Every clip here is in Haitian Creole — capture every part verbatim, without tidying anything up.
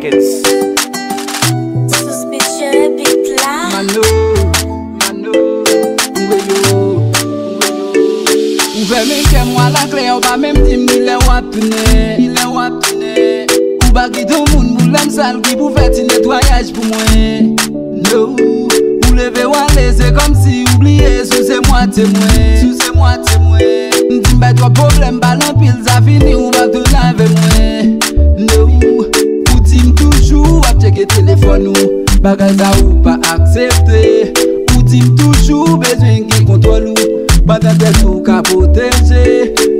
Kids. Suspicion beat la. Mano, Mano, Mweyo, Mweyo. Ou fèmen kè m a laklè, ou pa menm di m kilè w ap tounen, kilè w ap tounen. Ou pa kite yon moun pou lè m sal ki pou fè ti netwayaj pou mwen. No, ou leve w ale, se kòmsi ou bliye si w se mwatye mwen, si w se mwatye mwen. M di m bay twòp pwoblèm, pale anpil, sa fini, ou p ap tounen avè mwen. No, ou di m toujou w ap tcheke telefòn ou, bagay sa ou pa aksepte. Ou di m toujou bezwen gen kontwòl ou, pandan tèt ou ka pwoteje.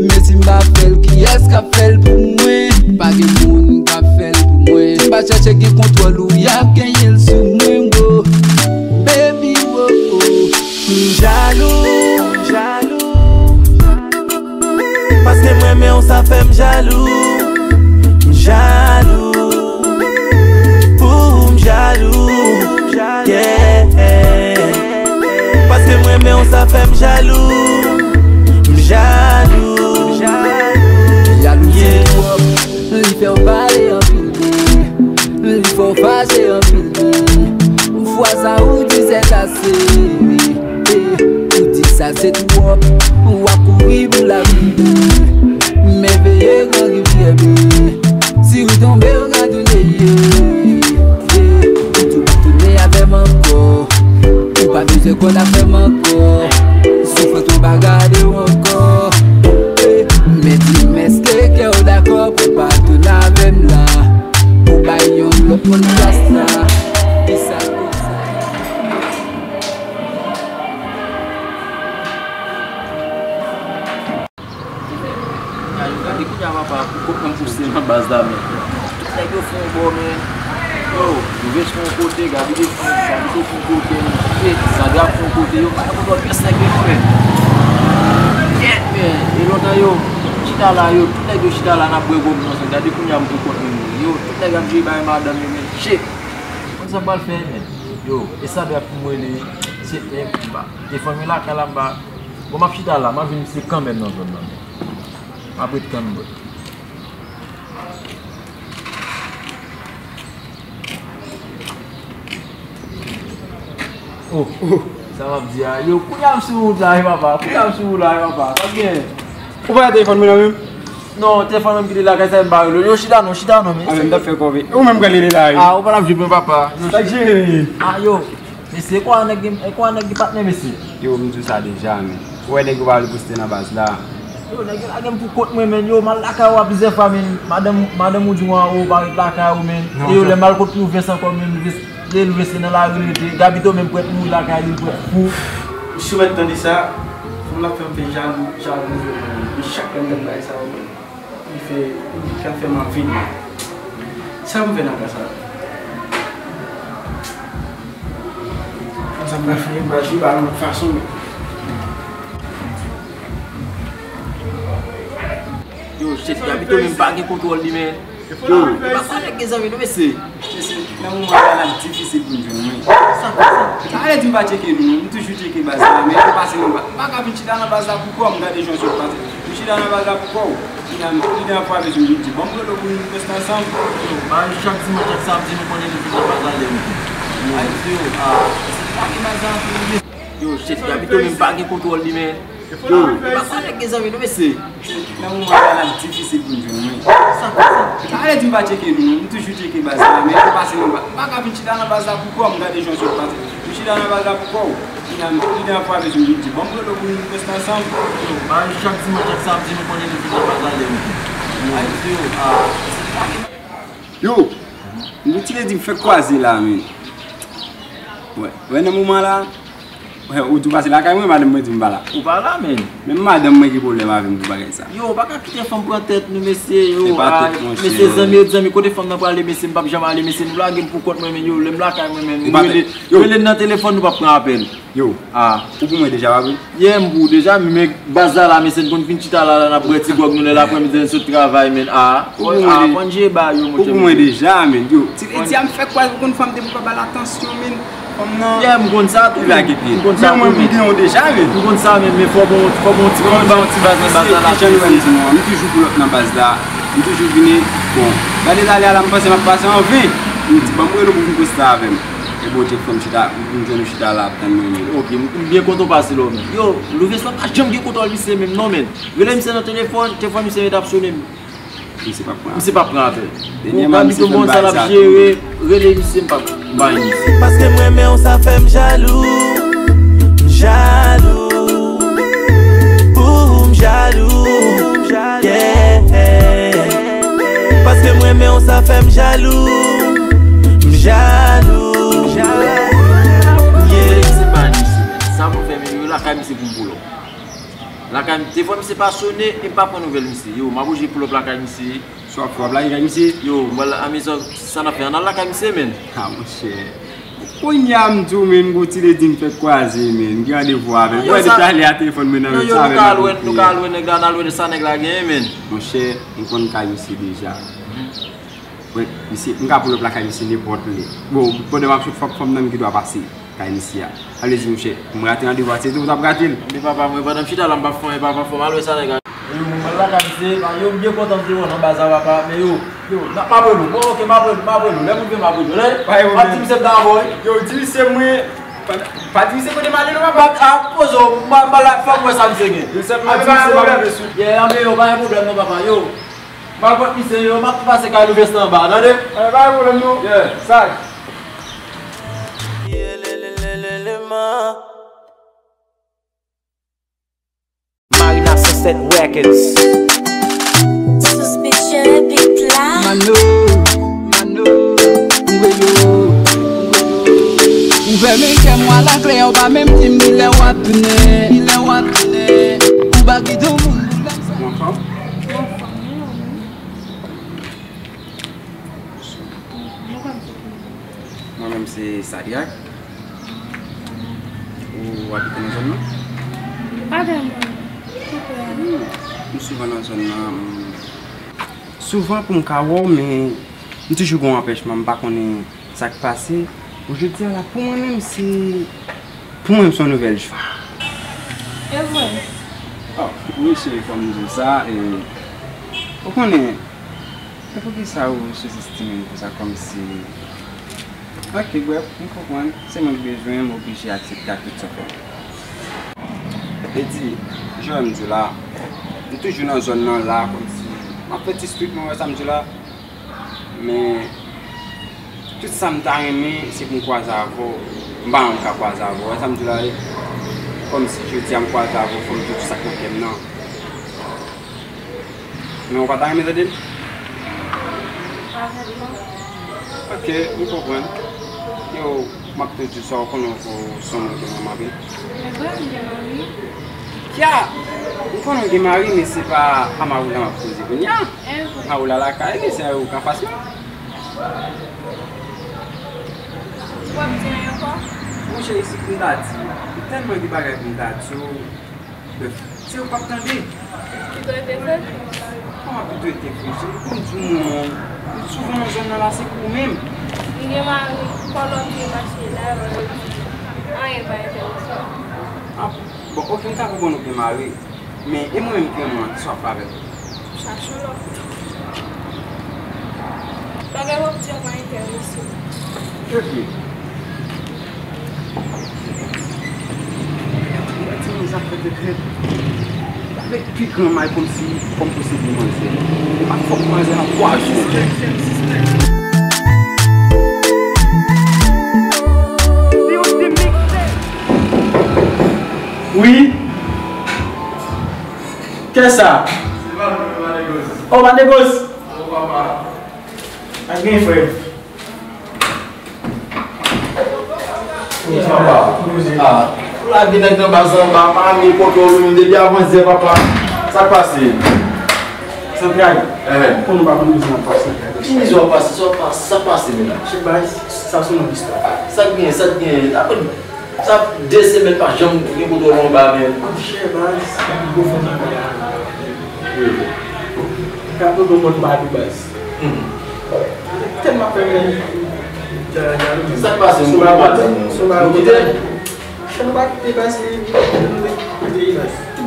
Men si m pa fè l, kiyès k ap fè l pou mwen? Pa gen moun k ap fè l pou mwen. Si m pa chèche gen kontwòl ou, y ap genyen l sou mwen, wo. Baby, wo, wo. M jalou, m jalou. Paske m renmen w, sa fè m jalou. M jalou. Pou ou m jalou. Yeah. Paske m renmen w, sa fè m jalou. M jalou. Jalouzi twòp, li fè w pale anpil de, li fè w fache anpil de. Fwa sa ou di sèt ase. Eh, ou di sa se twòp, w ap kouri pou lavi. Men veye Gran Rivyè, si w tonbe, w ka tounen, ye. Eh, ou di w pa tounen avè m ankò. Ou pa bezwen kòd avè m ankò. Soufrans mwen pa gade w ankò. Eh, men di m, èske kè w dakò pou w pa tounen avè m la? Pou bay yon lòt moun plas la. Kisa konsa? Gade kounye a papa, pou kont mwen pouse nan baz la, men. Tout nèg yo fè yon bò, men. Yo, Louve fè yon kote, Gaby te fè, Gaby te fè yon kote, men. E, Sandra fè yon kote, yo, pa konn lòt pyès nèg yo non, men. Kèt, men, e lontan yo chita la, yo, tout nèg yo chita la, n ap bwè gòm nan, gade kounye a m pou kont mwen, yo, tout nèg ap jwe bay madanm yo, men. Shit! Konn sa m pral fè, men. Yo, e Sandra pou mwen li, se, e, m pa, e fanmi lakay la, m pa, bon, m ap chita la, m ap vin se kanmenm nan zòn nan, men. M ap ret kanmenm. Oh, oh, sa m ap di a. Yo, kounye a m sou wout la, wi, papa. Kounye a m sou wout la, wi, papa. Sa gen? Ou pa gen telefòn mwen nan men m? Non, telefòn mwen m kite lakay sa, m ba yo. Yo, chita non, chita non, men. A, men m t ap fè kòve. Ou menm pral rele la, wi. A, ou pa t ap jwenn mwen, papa. Sa k jere? A, yo. Mesye, e kwa nèg, e kwa nèg gen patnè, mesye? Yo, m di w sa deja, men. Ou wè nèg yo pa vle poste nan baz la. Yo, nèg yo lage m pou kont mwen, men. Yo, m al lakay ou a plizyè fwa, men. Madanm, madanm ou di w anwo pa ret lakay ou, men. E yo, lè m al kot Louve ankò, men, Louve, Louve se nan lari li rete. Gabito menm prèt mouri lakay li, prèt fou. Ou si w mèt tande sa, fanm nan fè m fè jalou, jalou, men. Men chak lè m gad bagay sa yo, men. Li fè, li ka fè m anvi. Sa m fè nan ka sa? Sa m ka fè, m pa jwe ba l yon lòt fason. Yo, shit, Gabito menm pa gen kontwòl li, men. Yo, e pa sa nèg gen zanmi, non, mesye. Mesye, nan moman sa la, l difisil pou n jwenn mwen. Sa fè sa? Sa vle di m pa tcheke nou, non. M toujou tcheke baz la, men yo pase nan baz. M pa ka vin chita nan baz la pou kò m, gade jan zòt pase. M chita nan baz la pou kò w. Li nan, li nan fwa bezwen vin di, ban m rele w pou nou rete ansanm. Yo, ba, chak dimanch, chak samdi, nou konnen nou vin nan baz la lè midi. Ay, yo, a, se pa gen baz la anpil. Yo, shit, Gabito menm pa gen kontwòl li, men. Yo, e pa sa nèg gen zanmi, non, mesye. Nan moman sa la, l difisil pou n jwenn mwen. Sa fè sa? Sa vle di m pa tcheke nou, non. M toujou tcheke baz la, men yo pase nan baz. M pa ka vin chita nan baz la pou kò m, gade jan zòt pase. M chita nan baz la pou kò w. Li nan, li nan fwa bezwen vin di, ban m rele w pou nou rete ansanm. Yo, ba, chak dimanch, chak samdi, nou konnen nou vin nan baz la lè midi. Ay, yo, a, se pa gen Yo, m di w ti lè di m fèk kwaze la, men. Wè, wè nan moman la, wè, ou di w pase lakay mwen, madanm mwen di m pa la. Ou pa la, men. Menm madanm mwen gen pwoblèm avè m pou bagay sa. Yo, ou pa ka kite fanm pran tèt nou, mesye, yo. Se pa tèt, monchè. Mesye, zanmi yo di zanmi, kote fanm nan prale, mesye, m p ap janm ale, mesye, nou lage m pou kont mwen, men, yo, lè m lakay mwen, men, nou rele, rele n nan telefòn, nou p ap pran apèl. Yo, ah, ou pou mwen deja, pa vre? Yeah, m pou w deja, men baz la la, mesye, n konn vin chita la, la, n ap bwè ti gwòg nou lè laprèmidi, n sot travay, men, ah. Ou pou mwen de-, ou pou mwen deja, men, yo. Ti lè di a m fèk kwaze, ou konn fanm depi w pa ba l atansyon, men. Fanm nan. Yeah, m konn sa tou, men. M konn sa tou, men. M gen yon deja, men. M konn sa, men, men fò bon, fò bon ti, fò bon ti baz nan baz la la tou, mesye. M toujou pull up nan baz la. M toujou vini, bon. Gade talè a la, m panse m ap pase an ven. M di, ban m rele w pou vin poste avè m. Epi w te fè m chita, m jwenn ou chita la ap tann mwen menm. Ok, m byen kontan w pase la w menm. Yo, Louveswa pa janm gen kontwòl misye menm non, menn. Rele misye nan telefòn, telefòn misye ret ap sone. Misye p ap pran apèl. Misye p ap pran apèl. Dènyèman, misye fè m bay sa tou. Rele misye, m p ap bay misye. Paske m renmen w, sa fè m jalou. M jalou. Pou ou m jalou. Yeah. Paske m renmen w, sa fè m jalou. M jalou. Yeah. Se pa misye, men. Sa pou fè, men yo lakay misye pou m pull up. Lakay, telefòn misye pa sone, e m pa pran nouvèl misye. Yo, m ap oblije pull up lakay misye. Sa w ap fè, w ap lage kay misye? Yo, m pral, a, men sa, sa n ap fè? Ann al lakay misye, menn. Ha, monchè. Kounye a m di w, menn, m gon ti ledi m fèk kwaze, menn. M gen randevou avè l. Yo, sa, talè a telefòn mwen nan men m, sa avè l. Non, yo, nou ka al wè, nou ka al wè nèg la, n al wè sa nèg la genyen, menn. Monchè, m konn kay misye deja. Wè, misye, m ka pull up lakay misye nenpòt lè. Bon, pandan m ap sot, fòk fanm nan m gen dwa pase kay misye a. Sa vle di, monchè, m rate randevou a, se tou w t ap rate l. Men papa, mwen, pandan m chita la, m p ap fè anyen, papa, fò m al wè sa nèg la. Yo, mwen, mwen lakay misye, pa, yo, m byen kontan m te wè w nan baz la, papa, men yo, yo, n ap, m ap rele w. Bon, ok, m ap rele w, m ap rele w. Lè m rive, m ap rele w. Lè, pa gen pwoblèm. Di misye m ta avè w, wi. Yo, di misye mwen, pa, pa di misye kote m ale non, papa. Ap poze w, m a, m a la, fò m wè sa misye gen. Yo, sèlman di misye m ap rive sou. Yeah, men yo, pa gen pwoblèm non, papa, yo. M al kot misye yo, m ap tou pase kay Louvens nan anba, tande? Eh, pa gen pwoblèm non. Yeah. Saj. Marina Sunset Records. Suspicion beat la. Mano, Mano, ou yo. Ou fèmen kè m, w a lakle, ou pa menm di m kilè w ap tounen, kilè w ap tounen. Ou pa kite yon moun pou lè m sa. Ou anfòm? Ou anfòm, wi, ou menm? Mwen menm se Sadrak. Ou abite nan zòn nan? Pa vrèman. Tou pre a. Hmm. M souvan nan zòn nan. M souvan pou m ka wè w, men m toujou gen yon anpèchman, m pa konnen sa k pase. Pou jodi a la, pou mwen menm, se, pou mwen, se yon nouvèl jou. E vre? Oh, wi, cheri, fò m di w sa, e, ou konnen, men poukisa ou sou-estime m konsa, kòmsi, ok, brèf, m konprann, se mwen k bezwen, m oblije aksepte ak tout sa w fè m. Epi, jan m di w la, m toujou nan zòn nan la, kòmsi, m ap fè ti street, mwen wè sa m di w la, men, tout sa m ta renmen, se pou m kwaze avè w, m pa menm ka kwaze avè w, wè sa m di w la, wi, kòmsi jodi a m kwaze avè w, fò m di w tout sa k nan kè m nan. Men ou pa ta renmen tande l? Pa vrèman. Ok, m konprann. Yo, m ap tou di w sa, ou konnen ou se yon moun ki renmen anpil. E vre, m gen mari. Kya! M konnen ou gen mari, men se pa a mari w la m ap koze kounye a. E vre. Mari w la lakay li, se ou k anfas la. Ou p ap di anyen ankò? Monchè, isi pou m ta di, m tèlman gen bagay pou m ta di w. Brèf, se ou k p ap tande. Pito rete fre? Kòman pito rete fre? Se pou m di w non, m souvan nan zòn nan la, se pou ou menm. Li gen mari, kòlòk li mache la, yo di anyen pa enterese w. Ah, bon, ok, m ka konprann ou gen mari, men e mwen menm ki renmen an, kisa w ap fè avè l? Chache w lòt. Bagay w ap di an pa enterese m. Epi, ou wè timoun sa fè tèt rèd. Avèk pi gran may kòmsi, kòm posedi manzè. E pa fòk manzè nan pwason. Wi. Kiyès sa? Se pa nou, pa negos. Oh, pa negos. Oh, papa. Pa gen frè. Papa. Ah. Ou lage nèg nan baz anba, pa ale kote w menm depi avan zè, papa. Sa k pase? Santray. Eh. Pou nou pa konn bezwen nan pòs Santray. Ki mizè w ap pase? Sa w ap pase? Sa k pase menm? Chèf baz, sa se yon lòt istwa. Sa k genyen? Sa k genyen? Sa ap de semèn pa janm gen kontwòl anba menm. Monchè baz, gwo fòt anba la. Wi. Ka tonton mòn pa tou baz. Hmm. Tèlman fè men. Sa k pase? M konn pa di nou. Nou kite? Chè nou pa kite baz, se nou kite baz.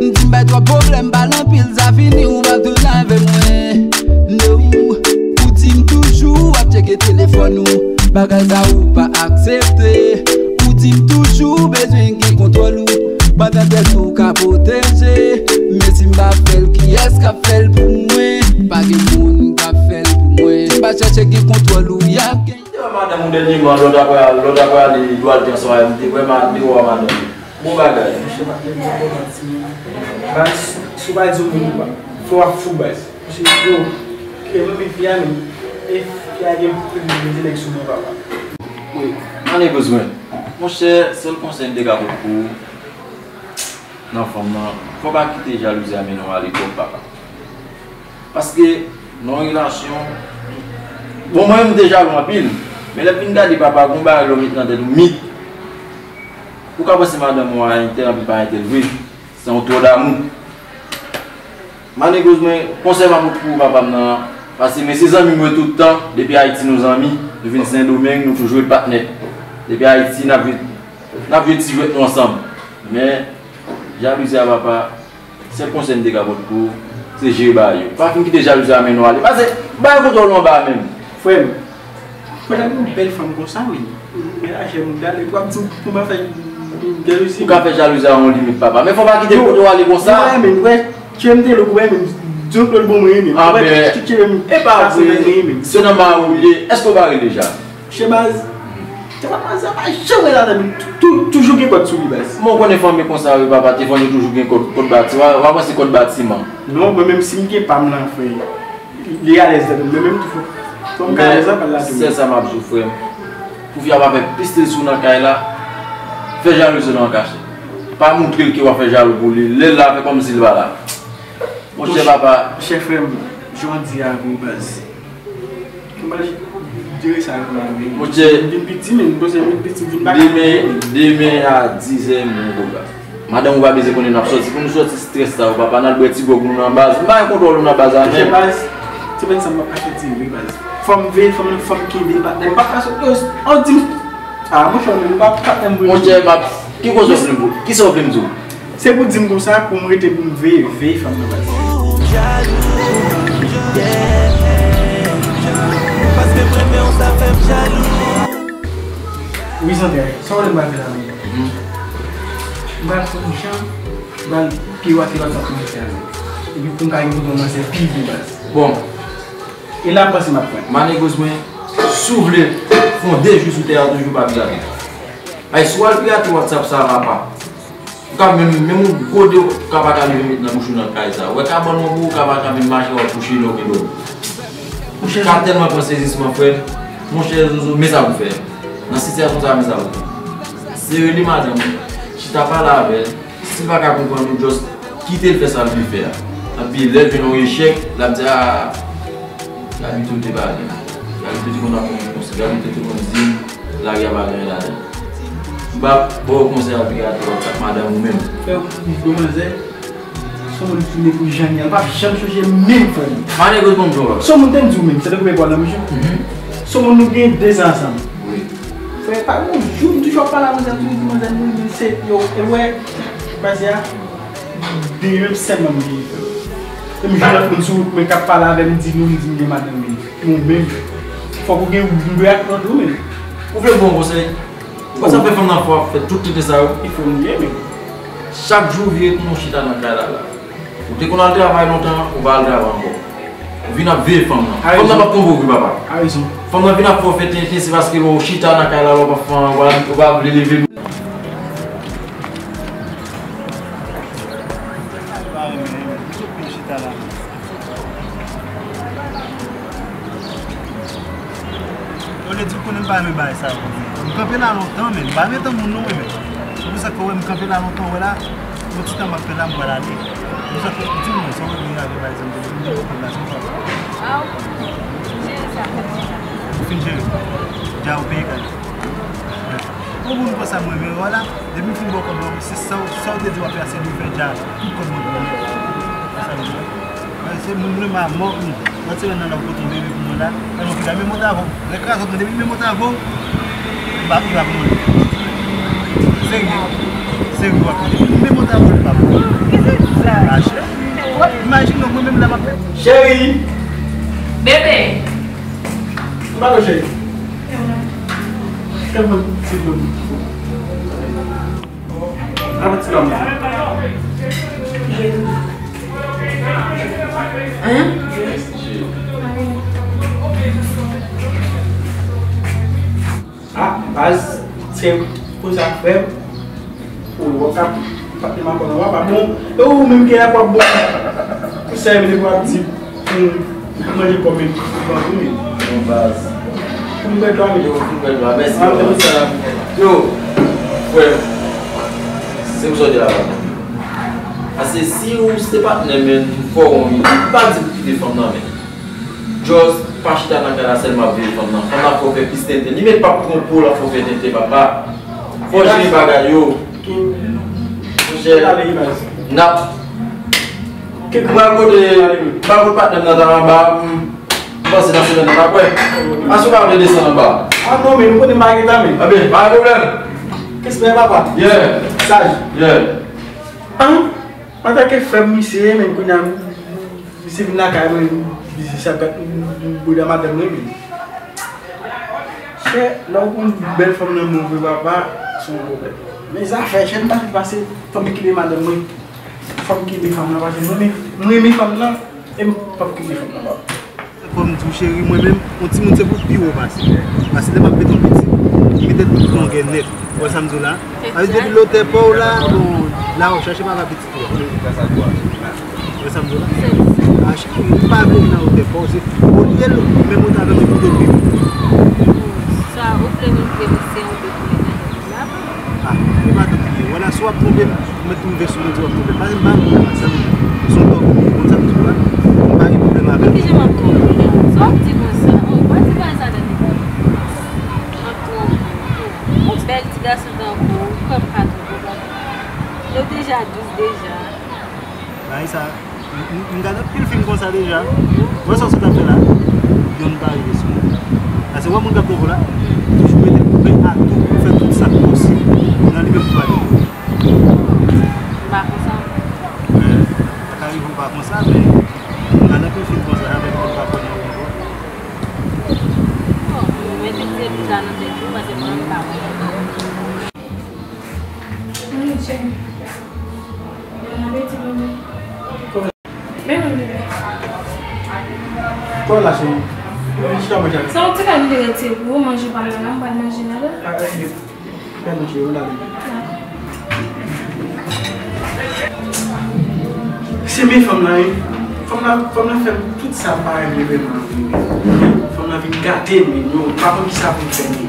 M di m bay twòp pwoblèm, pale anpil, sa fini, ou p ap tounen avè mwen. No, ou di m toujou w ap tcheke telefòn ou. Bagay sa ou pa aksepte. Ou di m toujou bezwen gen kontwòl ou. Pandan tèt ou ka pwoteje. Men si m pa fè l, kiyès k ap fè l pou mwen? Pa gen moun k ap fè l pou mwen. Si m pa chèche gen kontwòl ou, y ap gen. Te wè madanm ou dènyèman, lè w t ap pral, lè w t ap prale Dwalt ansanm avè m, te vrèman deyò a madanm. Bon bagay. Monchè, pa gen pwoblèm, ti moun. Baz, si w pa di yon moun, fò w ap fou, baz. Monchè, yo, e mwen, men fi a, men, e fi a gen plis de nèg sou mwen, papa. Wi, mande gouz mwen. Monchè, sèl konsèy m te ka pot pou ou nan fanm nan, fò w pa kite jalouzi a mennen w ale twòp, papa. Paske, nan yon relasyon, bon, mwen menm, m te jalou anpil, men lè m vin gade, papa, gon bagay lè w met nan tèt ou, mit, ou ka panse madanm ou a entèl, anpil pa entèl vre, se yon twò damou. Mande gouz mwen, konsèy m ap pot pou ou, papa m nan, paske men se zanmi m yo tout tan, depi Ayiti nou zanmi, nou vin Sendomeng, nou toujou ret patnè. Depi Ayiti, n ap jwe, n ap jwe ti jwèt nou ansanm. Men, jalouzi a, papa, sèl konsèy m te ka pot pou ou, se jere bagay yo. Pa fin kite jalouzi a mennen w ale. Pase, bay kontwòl ou anba a menm. Frè m, Mwen ta gen yon bèl fanm konsa, wi. Men lajè moun gade, w ap di m pou m pa fè jalouzi. Ou ka fè jalouzi a yon limit, papa. Men fò w pa kite l pote w ale konsa. Mwen renmen l, wè, tcheke m te lou, wè, men Jean Claude bon, mwen renmen l. Ah, wè, men, tcheke m, e pa vre, mwen renmen l. Se nan mari w li ye. Èske w pa rele deja? Chè baz, te pa, sa pa janm rele atè m. Tou-, toujou gen kòd sou li, baz. Mwen konnen fanmi konsa, wi, papa, te fanmi toujou gen kòd, kòd bati. W a, w a panse kòd batiman. Non, mwen menm si m gen pa m lan, frè. Li alèz ladan l, men menm tou fò, fò m ka alèz anba l la tou. Men, sèl sa m ap di w, frè m, pou fi a pa fè plis tristès sou nan kay la, fè jalouzi w nan an kachèt. Pa montre l ke w ap fè jalou pou li, lè l la, fè kòmsi l pa la. Monchè, papa. Monchè, frè m, jan w di a vre, baz. Mwen pa jere sa vre, wi. Monchè, m vin piti, men m panse m vin piti, m vin pa ka. Demen, demen a dizè, m gen yon gwo gaz. Madanm ou pa bezwen konnen n ap sòti. Pou nou sòti strès sa yo, papa, n al bwè ti gwòg nou nan baz. M pa gen kontwòl ou nan baz la, men. Baz, se menm sa m p ap ka fè di wi, baz. Fò m veye, fò m, fò m kenbe patnè m. M p ap ka sòti, yo, an di m, ah, monchè, m p ap patnè m vre. Monchè, m ap, ki koze w vle m pou, kisa w vle m di w? Se pou di m konsa, pou m rete, pou m veye, veye fanm nan, baz. Ou jalou, yeah. Paske m renmen w, sa fè m jalou. Wi, Zantray, sa w wè m pral fè la menm? Mhm. M pral fè yon jan, m pral pye wate wate ap mete a menm. Epi pou m ka gen yon manzè pi vye baz. Bon. E la m panse m ap pran. Manegoz mwen, si w vle fè yon de jou sou tè a, toujou pa pirate. Ay, si w al pirate WhatsApp sa, papa. Ou ka menm, menm yon gode ou ka pa ka leve met nan bouch ou nan kay sa. Ou wè kabann ou, ou ka pa ka menm mache w ap kouche lè w gen dòmi. Monchè, sa tèlman pran sezisman, frè m. Monchè Zozo, men sa pou fè. Nan sitiyasyon sa, men sa pou fè. Se rele madanm ou, chita pale avè l. Si l pa ka konprann ou, just kite l fè sa l vle fè a. Epi lè l jwenn yon echèk, l ap di, ah, Gabito te pale. Gabito te konn ap pran konsèy. Gabito te konn di m lari a pa gen anyen ladan l. M pa ba w konsèy al pirate WhatsApp madanm ou menm. Frè, demanzè, se yon moun ki ne pou jan li an, l p ap janm chanje menm, frè m. Manegoz, bon, bro. Se yon moun te m di w menm, se tankou pèp w a nan bouch ou. Mhm. Se yon moun nou gen de zan ansanm. Wi. Frè, pa gen yon jou m toujou ap pale avè manzè, m toujou di manzè, m renmen l, se, yo, e wè, pase a, de menm sèlman m gen, frè. E m jwenn lòt moun sou wout mwen k ap pale avè m, di nou, m di m gen madanm, men mwen menm, fòk ou gen, m dwe ak lòt ou, men. Ou vle bon konsèy? Ou konn sa fè fanm nan fò ap fè tout tenten sa yo? E fò m ye, men. Chak jou w vire konnen w chita nan kay la la. Ou te konn al travay lontan, ou pa al travay ankò. Ou vin ap veye fanm nan. Fanm nan p ap twonpe w vre, papa. A rezon. Fanm nan vin ap fè w fè tenten, se paske lè w chita nan kay la, lè w pa fè, w pa, w pa vle leve. Pa renmen, m sot vin chita la. Olye di w konnen m pa renmen bagay sa yo. M kanpe la lontan, men m pa renmen tann moun non, mwen, men. Se pou sa k fè w wè m kanpe la lontan, w wè la. Yon ti tan m ap fè la, m pral ale. Ou sa fè, di mwen, sa w vle avè, pa egzanp, de, de, de, de, la, sa w sa. Ah, ou fin jere sa. Ou fin jere. Dja ou peye kay. Ou moun konsa mwen, men wala, depi m fin ba w kòb la, se sa w, sa w te di w ap fè a, se li w fè dja, tout kòb mwen pran. Sa m di. Mwen, se moun mwen, m a mò, wi. Lòt semèn nan, l ap pote yon bebe pou mwen la. Mwen, mwen, men monte avè w. Lè krazòt mwen, depi men monte avè w, m pa, m pa pou mwen. Serye. Serye, w ap pote. Men monte avè w, m pa pou mwen. Kisa sa? Mache. Imajine w, mwen menm la, m ap fè. Cheri! Bebe! M pa non, cheri. Kèm ti dlo. Hein? Ah, baz, se konsa frè m. Ou wè kap patnè m akò nan papa. Bon, e ou menm ki ap wap bon. Pou sa, e pou ap di. Hmm. Manje pòm e ban pou li. Bon baz. Pou m bwè dlo a, men. Yo, pou m bwè dlo a. Mèsi. Ah, bon. Yo, frè m, se pou sa w di la, papa. Paske si ou se patnè, men, fò w, pa di pou kite fanm nan, men. Just pa chita nan kay la sèlman ap veye fanm nan. Fanm nan fò fè plis tenten. Li menm p ap twonpe w, l ap fè w fè tenten, papa. Fò w jere bagay yo. Monchè, n ap Mwen al kote, mwen al kote patnè m nan anba, m panse nan semèn nan, n ap wè. Aswè pa vle desann anba. Ah non, men nou konnen m pa gen tan, men. Anben, pa gen pwoblèm. Respè, papa. Yeah. Saj. Yeah. An, antanke frè m misye ye, men kounye a, misye vin lakay mwen, misye sa gad, m, m, m, bouda madanm mwen, men. Chè, lè w pran bèl fanm nan men w vre papa, se yon pwoblèm. Men zafè, chè, m pa vle pase fanm ki de madanm mwen. Fò m kenbe fanm nan, paske mwen menm, mwen renmen fanm nan, e m p ap kenbe fanm nan, papa. Fò m di w, cheri, mwen menm, yon timoun se pou pi wo pase. Paske lè m ap mete yon pitit, m mete l tout longè nèt. Ou wè sa m di w la? Sa vle di depi lotè pa w la, bon, la w ap chache papa pitit ou a. Ou wè sa m di w la? A, cheri, m pa vle vin nan wotè pa w, se olye l menm wotè avè m, se pou w pi wo. Sa ou vle rive, se yon de pou mete nan la. Ah, li pa tou pi wo. Wala, si w ap twonpe m, ou mèt twouve sou mwen di w ap twonpe m. Paske m pa gen pwoblèm ak sa, men se yon tòg ou ye, ou konn sa m di w la. M pa gen pwoblèm avè l. Kijan m ap twonpe w? Sa w ap di konsa? Oh, pa di bagay sa nan tèt mwen. M ap twonpe w. Yon bèl ti gason tankou w, kòm pa twonpe w, papa. Yo deja dous deja. Bagay sa, m, m, m gade anpil fim konsa deja. Wè sa w sot ap fè la? Yonn pa rive sou mwen. Paske wè moun k ap twonpe w la, toujou mete pen atou pou fè tout sa k posib nan li menm pou pale. M pa konsa. Men, sa ka rive w pa konsa, men m gade anpil fim konsa, sa fè m pa kwè nan ou ankò. Bon, mwen te di sa nan tèt mwen, paske mwen pa wè. Mwen, cheri. Bon apeti, bebe. Men mwen, bebe. Kò la, cheri. Mwen chita manje. Se yon ti kay m te retire pou ou, manje pa m nan la, m pral manje la, la. Ah, eh, eh. Fè manje, ou la, bebe. Se men fanm nan, wi. Fanm nan, fanm nan fè m tout sa m pa renmen vrèman, wi. Fanm nan vin gate m, wi. Non, m pa konn kisa pou m fè, wi.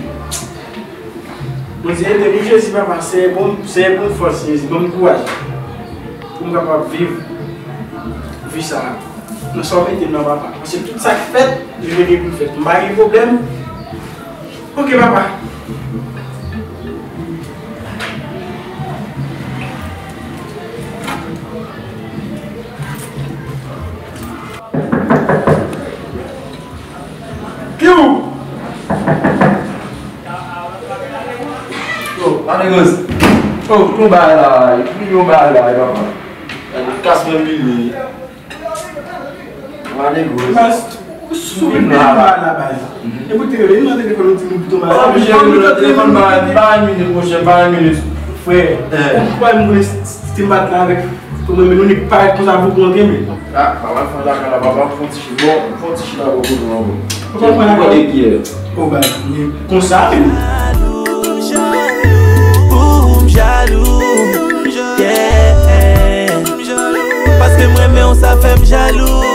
Bondye ede m, Jezi, papa, seye bon, seye bon fòs, Jezi, ban m kouraj pou m kapab viv vi sa a. Nan sa w mete m nan, papa. Paske tout sa k fèt, li rete pou l fèt. M pa gen pwoblèm. Oke, papa. Piu! Yo, pa negosye. Yo, ki yon bagay la, ki yon bagay la, papa. Gade kas mwen bile. Pa negosye. Baz, ou sou vin la, la, baz. E pou te rele, nou nan telefòn, nou di nou pito malad. Ah, misye rele nan telefòn, pa, pa yon minit, monchè, pa yon minit. Frè, ou kwè m konnen si m bat la avèk Pou mwen, men nou nik parèt konsa pou kontre, men. Ah, papa, fè lakay la, papa, fè yon ti chita, bon, fè yon ti chita bò kote w ankò. Papa, mwen lakay. Ou konn ki yè? O, ba, men konsa, men. Ou m jalou, yeah. Paske m renmen w, sa fè m jalou.